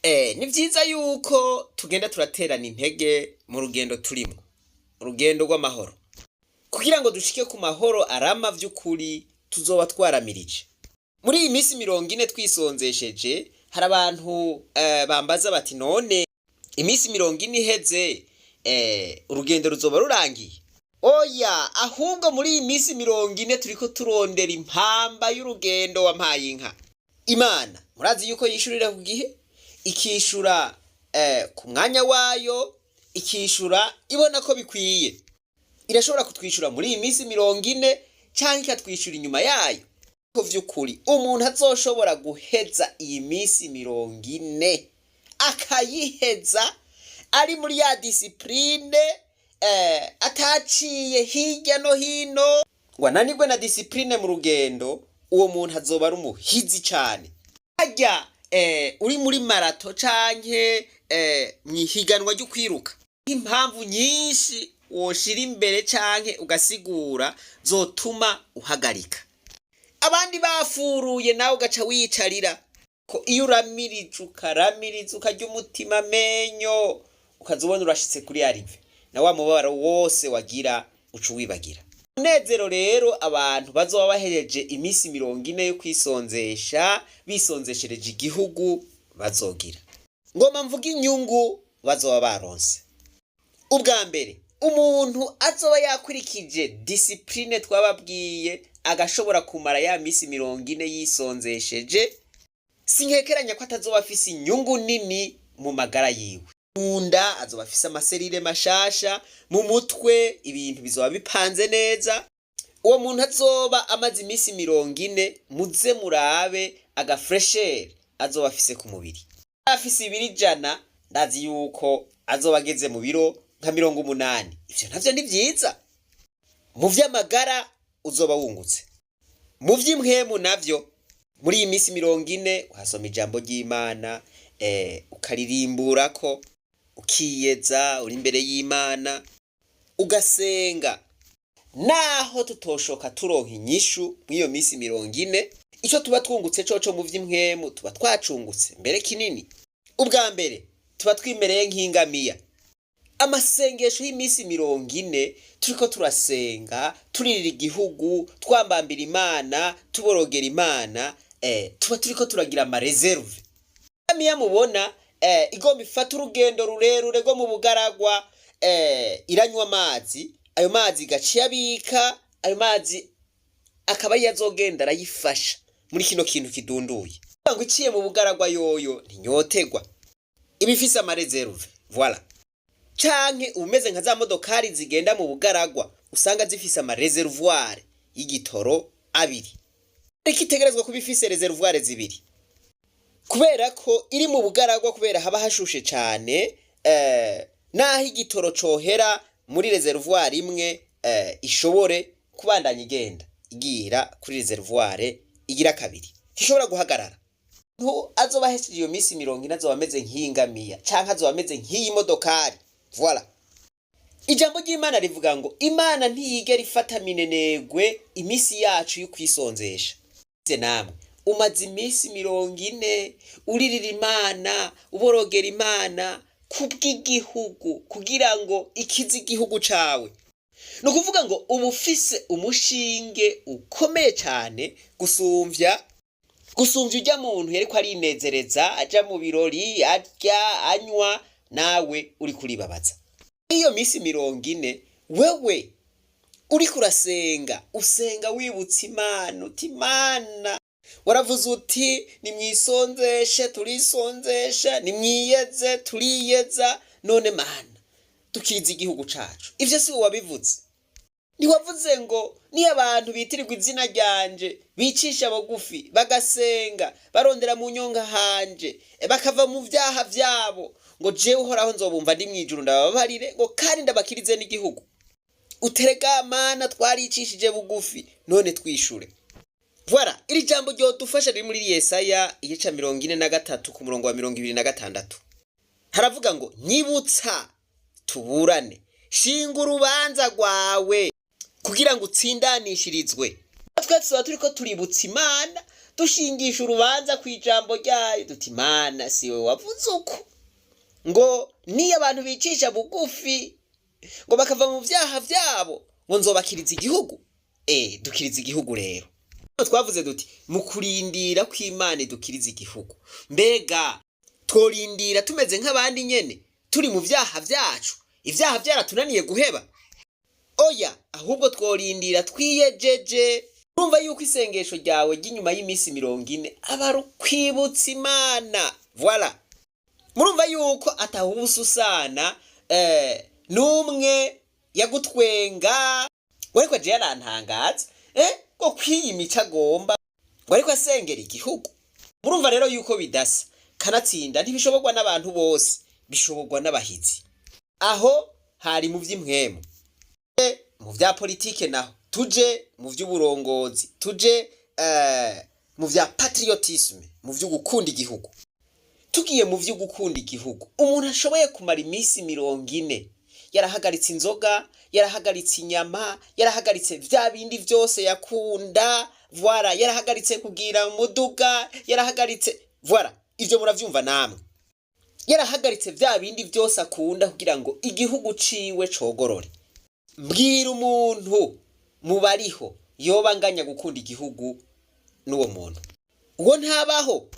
Ni vyiza yuko tugenda turaterana intege mu rugendo turimo, urugendo rw'amahoro, kugira ngo dushike ku mahoro arama vy'ukuri tuzoba twaramirije. Muri iyi minsi 40 twisonzesheje, hari abantu bambaza bati: "None iminsi 40 iheze, urugendo ruzoba rurangiye?" Oya, ahubwo muri iyi minsi 40 turiko turondera impamba y'urugendo wampaye inka. Imana murazi yuko yishurira ku gihe, ikishura ku mwanya wayo, ikishura ibona ko bikwiye. Irashobora kutwishura muri iyi minsi 40 canke ikatwishura inyuma yayo. Ko vy'ukuri umuntu azoshobora guheza iyi minsi 40, akayiheza ari muri ya discipline, ataciye hirya no hino ngo ananirwe na discipline mu rugendo, uwo muntu azoba ari umuhizi cane. Harya uri muri marathon canke mw'ihiganwa ryo kwiruka, impamvu nyinshi woshira imbere canke ugasigura zotuma uhagarika. Abandi bafuruye, nawe ugaca wiyicarira ko. Iyo uramirije, ukaramiriza, ukarya umutima amenyo, ukaza ubona urashitse kuri arrivée, na wa mubabaro wose wagira uca uwibagira. Umunezero rero abantu bazoba bahereje iminsi 40 yo kwisonzesha, bisonzeshereje igihugu, bazogira, ngoma mvuga inyungu bazoba baronse. Ubwa mbere, umuntu azoba yakurikije discipline twababwiye, agashobora kumara ya minsi 40 yisonzesheje, sinkekeranya ko atazoba afise inyungu nini mu magara yiwe. Munda azoba afise ama cellules mashasha, mu mutwe ibintu bizoba bipanze neza. Uwo muntu azoba amaze iminsi 40, muze murabe aga fraîcheur azoba afise ku mubiri. Afise ibiro 100, ndazi yuko azoba ageze mu biro nka 80. Ivyo navyo ni vyiza mu vy'amagara, uzoba wungutse. Mu vy'impwemu navyo, muri iyi minsi 40 uhasoma ijambo ry'Imana, ukaririmburako, ukiyeza uri imbere y'Imana, ugasenga. Naho tutoshoka turonka inyishu mw'iyo minsi 40, ico tuba twungutse coco mu vy'impwemu tuba twacungutse mbere kinini. Ubwa mbere, tuba twimereye nk'ingamiya. Amasengesho y'iminsi 40 turiko turasenga, turirira igihugu, twambambira Imana, tuborogera Imana, tuba turiko turagira ama réserves. Ingamiya mubona igomba ifata urugendo rurerure rwo mu bugaragwa, iranywa amazi, ayo mazi igaca iyabika, ayo mazi akaba ariyo azogenda arayifasha muri kino kintu kidunduye ngo iciye mu bugaragwa. Yoyo ntinyotegwa, iba ifise ama réserves, voilà. Canke umeze nka za modokari zigenda mu bugaragwa, usanga zifise ama réservoir y'igitoro abiri. Ariko itegerezwa kuba ifise réservoir zibiri kubera ko iri mu bugaragwa, kubera haba hashushe cane, naho igitoro cohera muri réservoir imwe, ishobore kubandanya igenda igira kuri réservoir igira kabiri, ntishobora guhagarara. Ntu azoba ahesheje iyo minsi 40 azoba ameze nk'iyingamiya canke azoba ameze nk'iyi modokari, voilà. Ijambo ry'Imana rivuga ngo Imana ntiyigera ifata minenegwe iminsi yacu yo kwisonzesha. Namwe umaze iminsi 40 uririra Imana, uborogera Imana kubw'igihugu, kugira ngo ikize igihugu cawe. Ni ukuvuga ngo uba ufise umushinge ukomeye cyane gusumvya ujya muntu yariko arinezereza, aja mu birori, arya, anywa, nawe uri kuribabaza. Iyo minsi 40 wewe uriko urasenga, usenga wibutsa Imana uti: "Imana, waravuze uti nimwisonzeshe, turisonzesha, nimwiyeze, turiyeza. None Mana, dukiza igihugu cacu." Ivyo si wowe wabivuze? Ntiwavuze ngo niyo abantu bitirirwa izina ryanje bicisha bugufi, bagasenga barondera mu nyonga hanje, bakava mu vyaha vyabo, ngo jewe Uhoraho nzobumva ndi mw'ijuru, ndababarire, ngo kandi ndabakirize n'igihugu? Uterega Mana, twaricishije bugufi, none twishure. Voilà, iri jambo ryodufasha riri muri Yesaya igice 43 ku murongo wa 26. Haravuga ngo: "Nyibutsa tuburane, shinga urubanza rwawe kugira ngo utsindanishirizwe." Twe tuba turiko tuributsa Imana. Dushingisha urubanza ku ijambo ryayo duti: "Imana, si we wavuze uko ngo niyo abantu bicisha bugufi, ngo bakava mu vyaha vyabo, ngo nzobakiriza igihugu?" Dukiriza igihugu. Rero twavuze duti: mu kurindira ko Imana idukiriza igihugu, mbega tworindira tumeze nk'abandi nyene, turi mu vyaha vyacu, ivyaha vyaratunaniye guheba? Oya, ahubwo tworindira twiyejeje. Urumva yuko isengesho ryawe ry'inyuma y'iminsi 40 aba ari ukwibutsa Imana. Voilà, murumva yuko atahubususana n'umwe yagutwenga ngo ariko aje yarantangaza ngo kwiyi mico agomba, ngo ariko asengera igihugu. Murumva rero yuko bidasa. Kanatsinda ntibishoborwa n'abantu bose, bishoborwa n'abahizi. Aho hari mu vy'impwemu. Mu vya politike naho, tuje mu vy'uburongozi, tuje mu vya patriotisme, mu vyo gukunda igihugu. Tugiye mu vyo gukunda igihugu, umuntu ashoboye kumara iminsi 40 yarahagaritse inzoga, yarahagaritse inyama, yarahagaritse vya bindi vyose yakunda, voilà, yarahagaritse kugira umuduga, yarahagaritse, voilà, ivyo muravyumva namwe, yarahagaritse vya bindi vyose akunda kugira ngo igihugu ciwe cogorore. Mbwira umuntu mu bariho yoba anganya gukunda igihugu n'uwo muntu. Uwo ntabaho.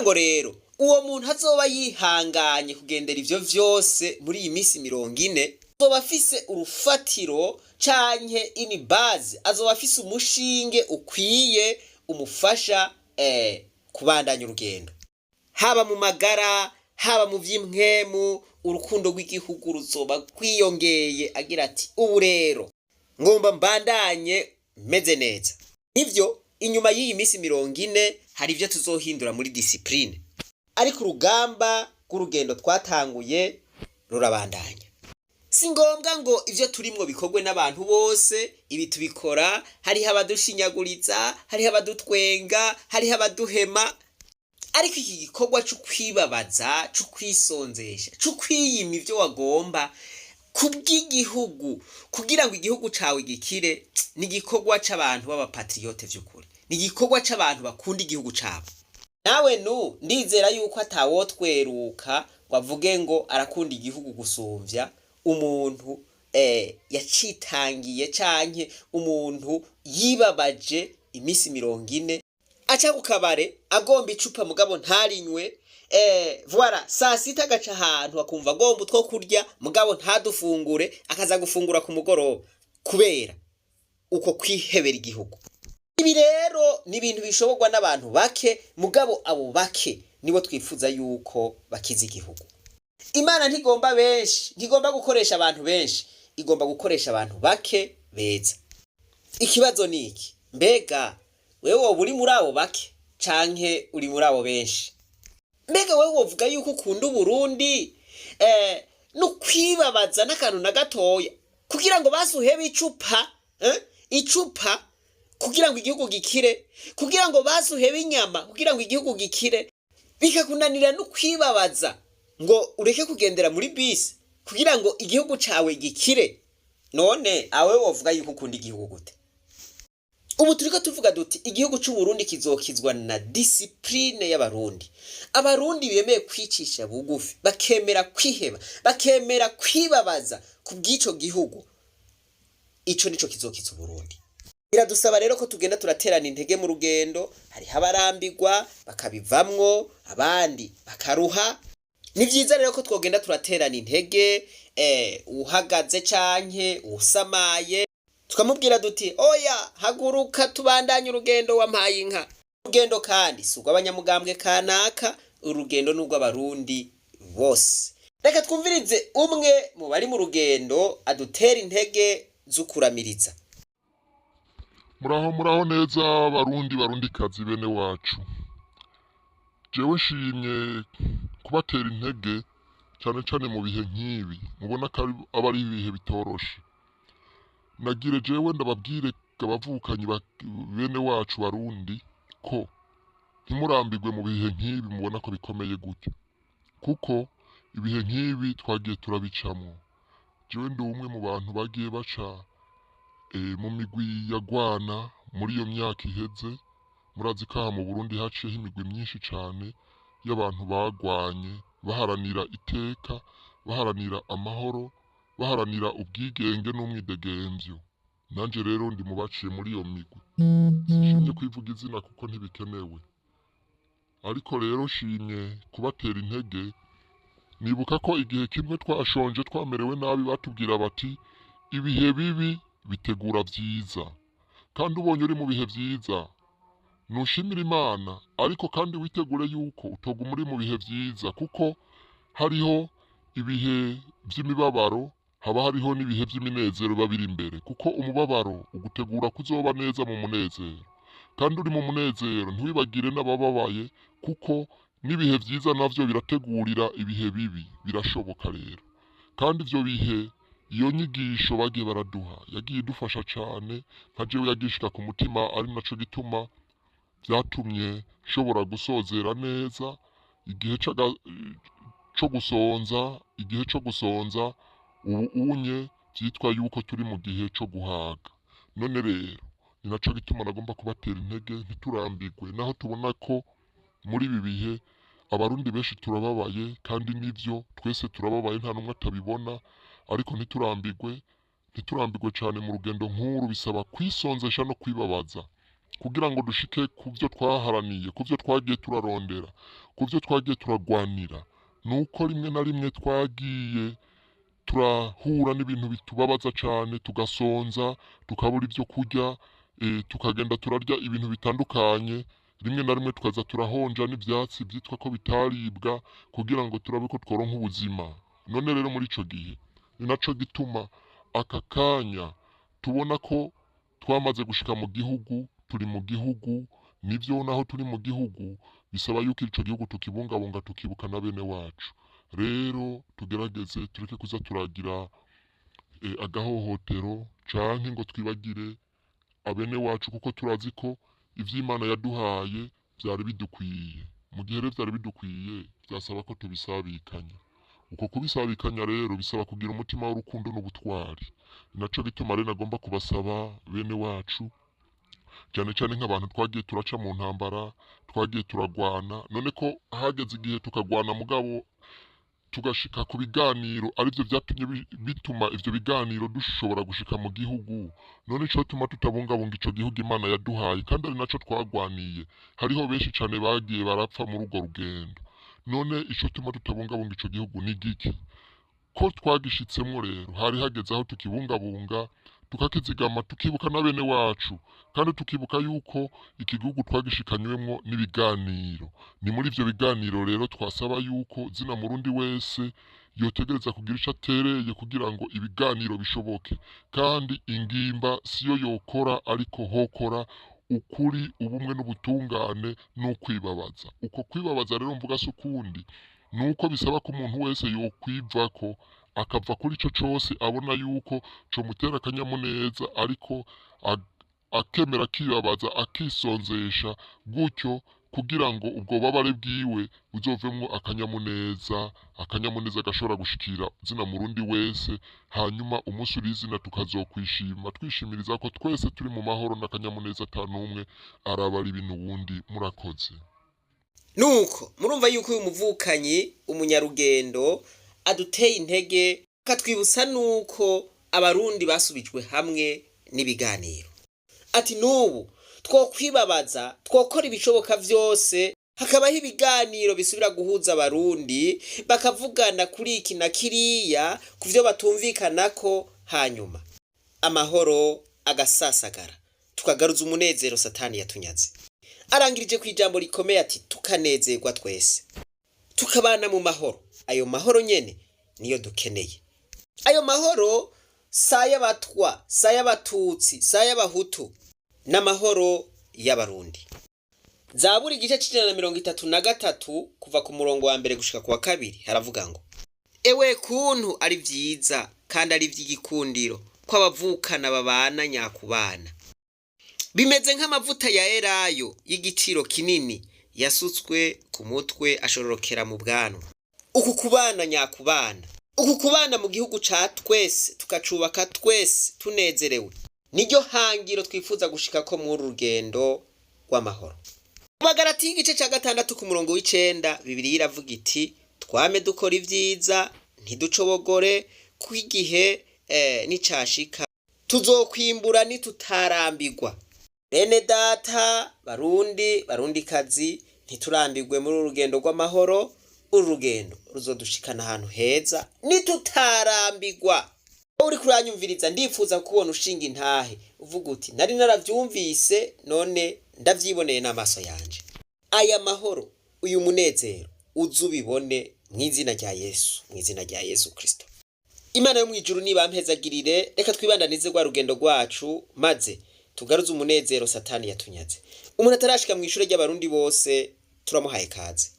Ngo rero uwo muntu azoba yihanganye kugendera ivyo vyose muri iyi minsi 40, azoba afise urufatiro canke une base, azoba afise umushinge ukwiye umufasha kubandanya urugendo, haba mu magara, haba mu vy'impwemu. Urukundo rw'igihugu ruzoba rwiyongeye, agira ati: "Ubu rero ngomba mbandanye meze neza." Nivyo, inyuma y'iyi minsi 40 hari ivyo tuzohindura muri discipline, ariko urugamba rw'urugendo twatanguye rurabandanya. Si ngombwa ngo ivyo turimwo bikorwe n'abantu bose. Ibi tubikora hariho abadushinyaguriza, hariho abadutwenga, hariho abaduhema, ariko iki gikorwa co kwibabaza, co kwisonzesha, co kwiyima ivyo wagomba kubw'igihugu, kugira ngo igihugu cawe gikire, ni igikorwa c'abantu b'abapatriote vy'ukuri, ni igikorwa c'abantu bakunda igihugu cabo. Nawe nu ndizera yuko atawotweruka ngo avuge ngo arakunda igihugu gusumvya umuntu yacitangiye, canke umuntu yibabaje iminsi 40, aca ku kabare agomba icupa mugabo ntarinywe, voilà, saa sita agaca ahantu akumva agomba utwo kurya mugabo ntadufungure, akaza gufungura ku mugoroba kubera uko kwihebera igihugu. Ibi rero ni ibintu bishoborwa n'abantu bake, mugabo abo bake nibo twifuza yuko bakiza igihugu. Imana ntigomba benshi, ntigomba gukoresha abantu benshi, igomba gukoresha abantu bake beza. Ikibazo ni iki: mbega wewe woba uri muri abo bake canke uri muri abo benshi? Mbega wewe wovuga yuko ukunda Uburundi no kwibabaza n'akantu na gatoya kugira ngo basi uhebe icupa, icupa kugira ngo igihugu gikire, kugira ngo basi uhebe inyama kugira ngo igihugu gikire, bikakunanira no kwibabaza ngo ureke kugendera muri bisi kugira ngo igihugu cawe gikire? None awe wovuga yuko ukunda igihugu gute? Ubu turiko tuvuga duti: igihugu c'Uburundi kizokizwa na discipline y'Abarundi. Abarundi bemeye kwicisha bugufi, bakemera kwiheba, bakemera kwibabaza ku bw'ico gihugu, ico nico kizokiza Uburundi. Biradusaba rero ko tugenda turaterana intege mu rugendo. Hariho abarambirwa bakabivamwo, abandi bakaruha. Ni vyiza rero ko twogenda turaterana intege, uhagaze canke usamaye tukamubwira duti: "Oya, haguruka tubandanye urugendo." Wampaye inka. Urugendo kandi si urw'abanyamugambwe kanaka, urugendo ni urw'Abarundi bose. Reka twumvirize umwe mu bari mu rugendo adutera intege z'ukuramiriza. Muraho, muraho neza, Barundi, Barundikazi, bene wacu. Jewe nshimye kubatera intege cyane cyane mu bihe nk'ibi mubona ko aba ari ibihe bitoroshe. Nagire jewe ndababwire, abavukanyi, bene wacu Barundi, ko ntimurambirwe mu bihe nk'ibi mubona ko bikomeye gutya, kuko ibihe nk'ibi twagiye turabicamwo. Jewe ndi umwe mu bantu bagiye baca mu migwi yagwana muri iyo myaka iheze. Murazi ko aha mu Burundi haciyeho imigwi myinshi cane y'abantu bagwanye baharanira iteka, baharanira amahoro, baharanira ubwigenge n'umwidegemvyo. Nanje rero ndi mu baciye muri iyo migwi. Sinshimye kwivuga izina kuko ntibikenewe, ariko rero nshimye kubatera intege. Nibuka ko igihe kimwe twashonje twamerewe nabi, batubwira bati ibihe bibi bitegura vyiza, kandi ubonye uri mu bihe vyiza nushimira Imana, ariko kandi witegure yuko utoguma uri mu bihe vyiza, kuko hariho ibihe vy'imibabaro, haba hariho n'ibihe vy'iminezero biba biri imbere, kuko umubabaro ugutegura kuzoba neza mu munezero, kandi uri mu munezero ntiwibagire n'abababaye, kuko n'ibihe vyiza navyo birategurira ibihe bibi, birashoboka rero. Kandi ivyo bihe, iyo nyigisho bagiye baraduha yagiye idufasha cane, nka jewe yagiye ku mutima, ari naco gituma vyatumye nshobora gusozera neza igihe co gusonza, igihe co gusonza ubu unye vyitwa yuko turi mu gihe co guhaga. None rero ni naco gituma nagomba kubatera intege, ntiturambirwe naho tubona ko muri ibi bihe abarundi benshi turababaye, kandi nivyo twese turababaye, nta n'umwe atabibona, ariko ntiturambirwe, ntiturambirwe cane. Mu rugendo nk'uru bisaba kwisonzesha no kwibabaza kugira ngo dushike ku vyo twaharaniye, ku vyo twagiye turarondera, ku vyo twagiye turagwanira. Nuko rimwe na rimwe twagiye turahura n'ibintu bitubabaza cane, tugasonza, tukabura ivyo kurya, tukagenda turarya ibintu bitandukanye, rimwe na rimwe tukaza turahonja n'ivyatsi vyitwa ko bitaribwa kugira ngo turabe ko tworonka ubuzima. None rero muri ico gihe ni naco gituma aka kanya tubona ko twamaze gushika mu gihugu, turi mu gihugu nivyo, naho turi mu gihugu bisaba yuko ico gihugu tukibungabunga, tukibuka na bene wacu. Rero tugerageze tureke kuza turagira agahohotero canke ngo twibagire abene wacu, kuko turazi ko ivy'Imana yaduhaye vyari bidukwiye. Mu gihe rero vyari bidukwiye, vyasaba ko tubisabikanya. Uko kubisabikanya rero bisaba kugira umutima w'urukundo n'ubutwari. Ni naco gituma rero nagomba kubasaba bene wacu, cyane cyane nk'abantu twagiye turaca mu ntambara, twagiye turagwana. None ko hageze igihe tukagwana, mugabo tugashika ku biganiro, arivyo vyatumye bituma ivyo biganiro dushobora gushika mu gihugu, none ico tuma tutabungabunga ico gihugu Imana yaduhaye, kandi ari naco twagwaniye? Hariho benshi cane bagiye barapfa muri urwo rugendo. None ico tuma tutabungabunga ico gihugu ni giki, ko twagishitsemwo? Rero hari hageze aho tukibungabunga, tukakizigama, tukibuka na bene wacu, kandi tukibuka yuko iki gihugu twagishikanywemwo n'ibiganiro. Ni muri ivyo biganiro rero twasaba yuko zina murundi wese yotegereza kugira ico atereye kugira ngo ibiganiro bishoboke. Kandi ingimba siyo yokora, ariko hokora ukuri, ubumwe n'ubutungane n'ukwibabaza. Uko kwibabaza rero mvuga si ukundi, nuko bisaba ko umuntu wese yokwivako, akava kuri ico cose abona yuko comutera akanyamuneza, ariko akemera akibabaza, akisonzesha gutyo, kugira ngo ubwo bubabare bwiwe buzovemwo akanyamuneza, akanyamuneza gashobora gushikira zina murundi wese. Hanyuma umunsi uri izina tukazokwishima, twishimiriza ko twese turi mu mahoro n'akanyamuneza, ata n'umwe arabara ibintu wundi. Murakoze. Nuko murumva yuko uyu muvukanyi umunyarugendo aduteye intege, akatwibutsa nuko abarundi basubijwe hamwe n'ibiganiro. Ati n'ubu twokwibabaza, twokora ibishoboka vyose hakabaho ibiganiro bisubira guhuza abarundi, bakavugana kuri iki na kiriya ku vyo batumvikanako, hanyuma amahoro agasasagara, tukagaruza umunezero satani yatunyaze. Arangirije ku ijambo rikomeye ati tukanezerwa twese, tukabana mu mahoro. Ayo mahoro nyene niyo dukeneye. Ayo mahoro si ay'abatwa, si ay'abatutsi, si ay'abahutu, n'amahoro y'abarundi. Zaburi igice c'133, kuva ku murongo wa mbere gushika ku wa kabiri, haravuga ngo: "Ewe kuntu ari vyiza kandi ari ivy'igikundiro ko abavukana babana nyakubana! Bimeze nk'amavuta ya elayo y'igiciro kinini yasutswe ku mutwe, ashororokera mu bwanwa." Uku kubana nyakubana, uku kubana mu gihugu ca twese, tukacubaka twese tunezerewe, niryo hangiro twifuza gushikako muri uru rugendo. rw'amahoro. Mu Bagalatiya igice cya 6 ku murongo w'9, Bibiliya iravuga iti: twame dukora ibyiza, ntiducobogore, kuko igihe nicashika tuzokwimbura nitutarambirwa. Bene data Barundi, Barundikazi, ntiturambirwe muri uru rugendo rw'amahoro. Uru rugendo ruzodushikana ahantu heza nitutarambirwa. Wowe uriko uranyumviriza, ndifuza kubona ushinga intahe uvuga uti: nari naravyumvise, none ndavyiboneye n'amaso yanje. Aya mahoro, uyu munezero, uze ubibone mu izina rya Yesu, mu izina rya Yesu Kristo. Imana yo mw'ijuru nibampezagirire. Reka twibandanize rwa rugendo rwacu, maze tugaruze umunezero Satani yatunyaze. Umuntu atarashika mu ishure ry'Abarundi bose, turamuhaye kaze.